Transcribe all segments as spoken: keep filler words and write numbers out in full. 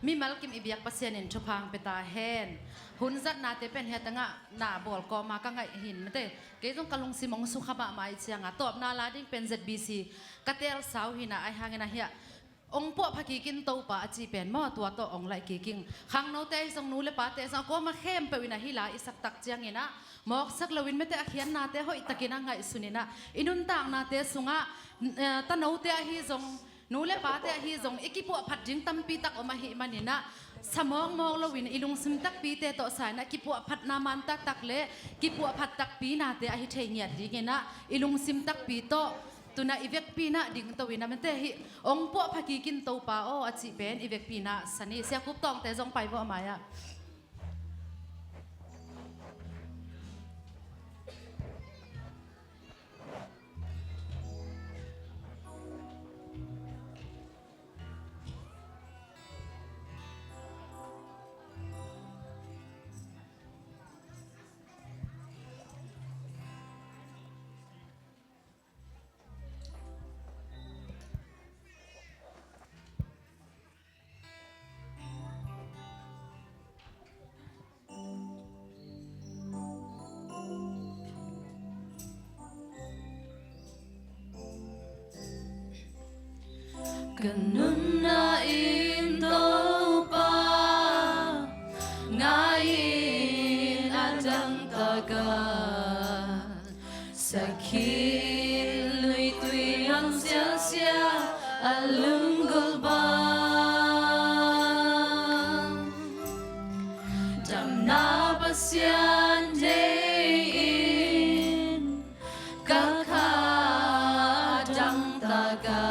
Mimal kim i biak Pasian in thupha hong pia ta hen. Hun zatnate pen hiatangah na bawl kawma ka ngaih hin mate. Kei zong ka lungsim hong sukha mahmah ih cianga tawpna la ding pen Z B C ka teelsa uh hinah ahi hangin ahiah hong puahpha kikin Topa a cih pen maw tua tawh hong laih kiking. Khangnote ahi zong nu le pate zong a kawma khempeuh in ahi la i saktak cianginah mawksak loin mate a khiatnate hoihtakinah ngaihsuninah i nuntaknate sungah, eh, tanote ahi zong nu le pate ahi zong i kipuahphat ding tampitak om ahih maninah sa mawkmawk loin i lungsim takpite tawh sainah kipuahphatna man taktak le kipuahphat takpi nate ahi thei ngiat dinginah i lungsim takpi tawh tunah i vekpi nah dingto in a mate hih hong puahpha kikin Topa aw a cih pen i vekpi nah sani Sia Kup Tawngte zong pai vawh a mai-ah. Ka nunna in Topa ngai in a dangtaka sakhi luitui hang siasia a lunggulh bang damna Pasian dei in ka kha a dangtaka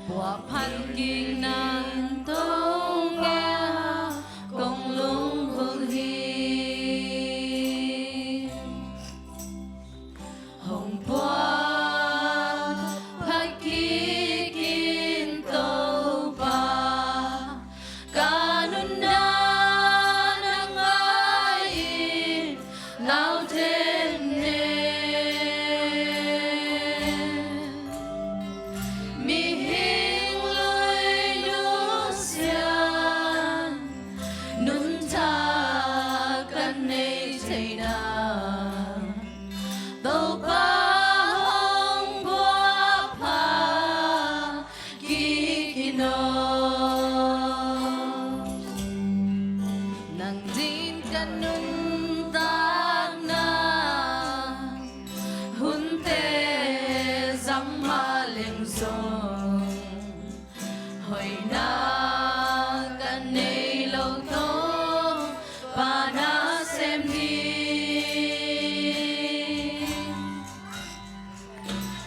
puahphat kik nan Topa kong lunggulh hi. Hong puahpha kikin Topa ka nunna na ngai in lau den ne. Mihing lui nusian nuntak ka nei theina Topa hong puahpha kikin aw. Nang ding ka nuntakna hunte zang mah leng zong hoihna ka nei lo Topa na sem ding.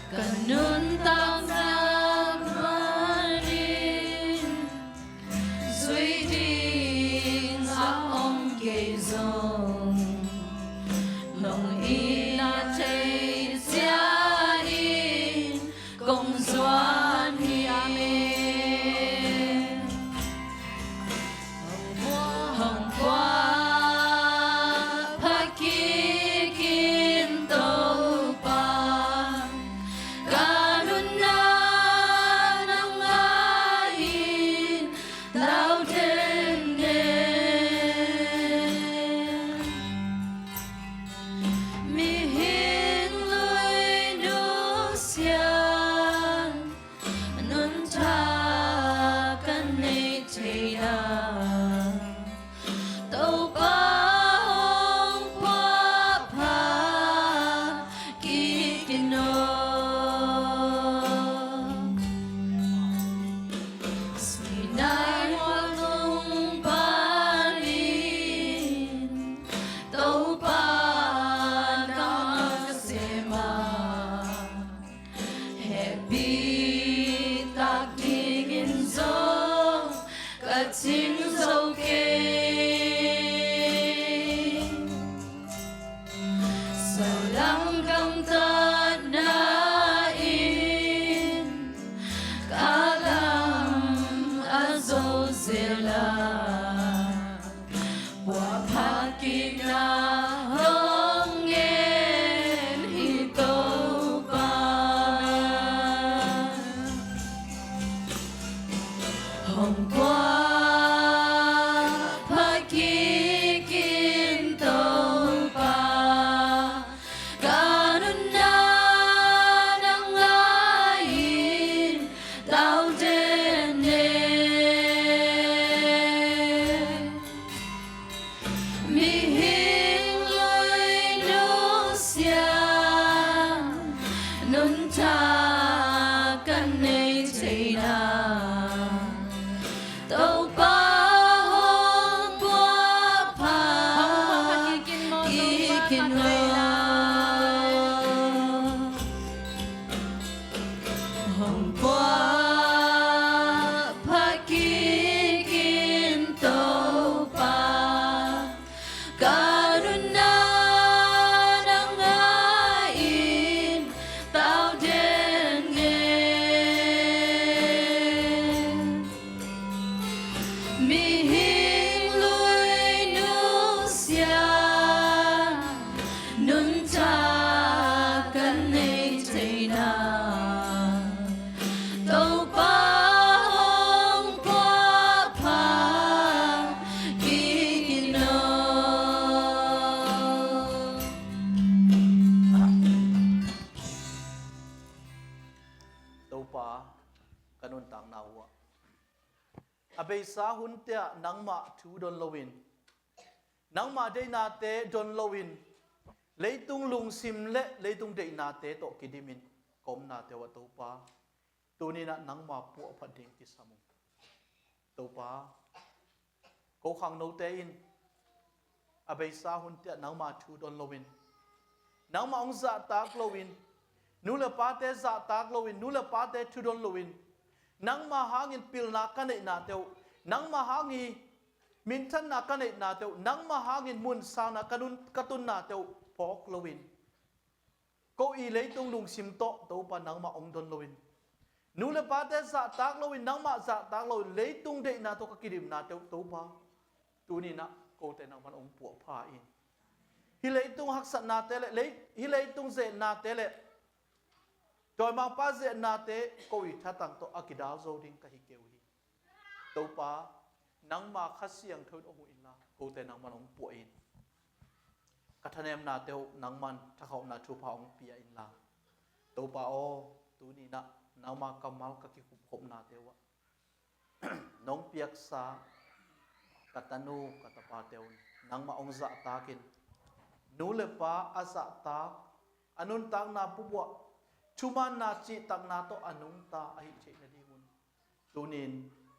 Ka nuntakna manin zui ding a om kei zong nong itna thei ciangin kong zuan hi. Hong puahpha kikin Topa ka nunna na ngai in lau den ne. Mihing lui nusian nuntak ka nei theina Topa hong puahpha kikin aw. Sinai hualnung panin Topa na sem a hehpih tak dingin zong ka cing zo kei. Salam gamtatna in ka lam a zo zel a puahphat kikna hong ngen hi Topa. Hong puah pha kik in Topa, ka nunna nang ngah in tau den e. Mihing lui nusia nuntak ka nei theihna, Topa hong puah pha kik in aw. Hong puah pha kik in Topa, ka nunna nang ngah in tau den e. Mihing lui nusia nuntak ka nei theihna, Topa hong puah pha kik in aw. Topa, ka nuntakna uh ah a beisa hunte ah nangmah thu don loin, nangmah deihnate don loin, leitung lungsim le leitung deihnate tawh kidimin ka omnate uh ah Topa, tuni-in ah nangmah puahphat ding kisam ung. Topa, ko khangnote in a beisa hunte ah nangmah thu don loin, nangmah hong zahtak loin, nu le pate zahtak loin, nu le pate thu don loin, nangmah hangin pilna ka neihnate uh, nangmah hangin minthanna ka neihnate uh, nangmah hangin munsakna ka nun, ka tunnate uh phawk loin, ko i leitung lungsim tawh Topa nangmah hong don loin, nu le pate zahtak loin, nangmah zahtak loin, leitung deihna tawh ka kidimnate uh Topa, tuni-in ah kote nangman hong puahpha in. Hih leitung haksatnate le lei, hih leitung zehnate le dawimangpa zehnate ko i thatang tawh a kidal zo ding ka hi kei uh hi. Topa, nangma Kha Siangtho in hong huh inla, kote nangman hong puah in. Ka thanemnate uh nangman thakhauhna thupha hong pia inla, Topa aw, tuni-in ah nangma kammal ka kikhupkhopnate uh ah nong piaksa ka tanu ka tapate un nangmah hong zahtakin, nu le pa a zahtak, a nuntakna pupuah, thumaanna cihtakna tawh a nungta ahih theih nadingun, tuni-in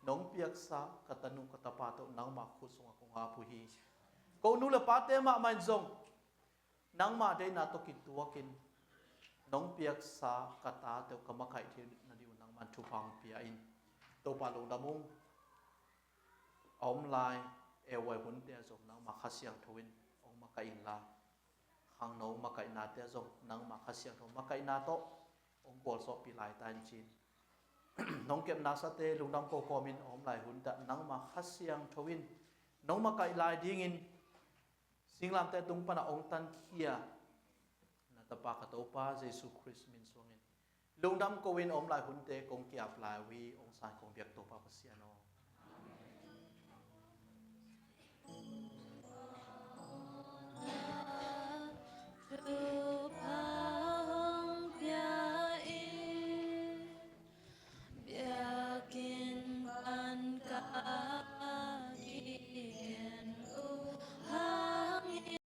nong piaksa ka tanu ka tapate uh nangmah khut sungah kong ap uh hi. Ko nu le pate mahmah in zong nangmah deihna tawh kituakin nong piaksa ka tate uh ka makaih theih nadingun nangman thupha hong pia in. Topa, lungdam ung. A om lai, A Y hunte ah zong nangmah Kha Siangtho in hong makaih inla, khangno makaihnate ah zong nangmah Kha Siangtho makaihna tawh hong gualzawhpih lai ta in ci-in, nong kepnasate lungdam ko kawmin a om lai hunte ah nangmah Kha Siangtho in nong makaih lai dingin singlamteh tung panah hong tankhia na tapa ka Topa Jesu Khrist min suangin lungdam ko-in a om lai hunte kong ki-ap lai uh hi. Hong san kong biak Topa Pasian aw.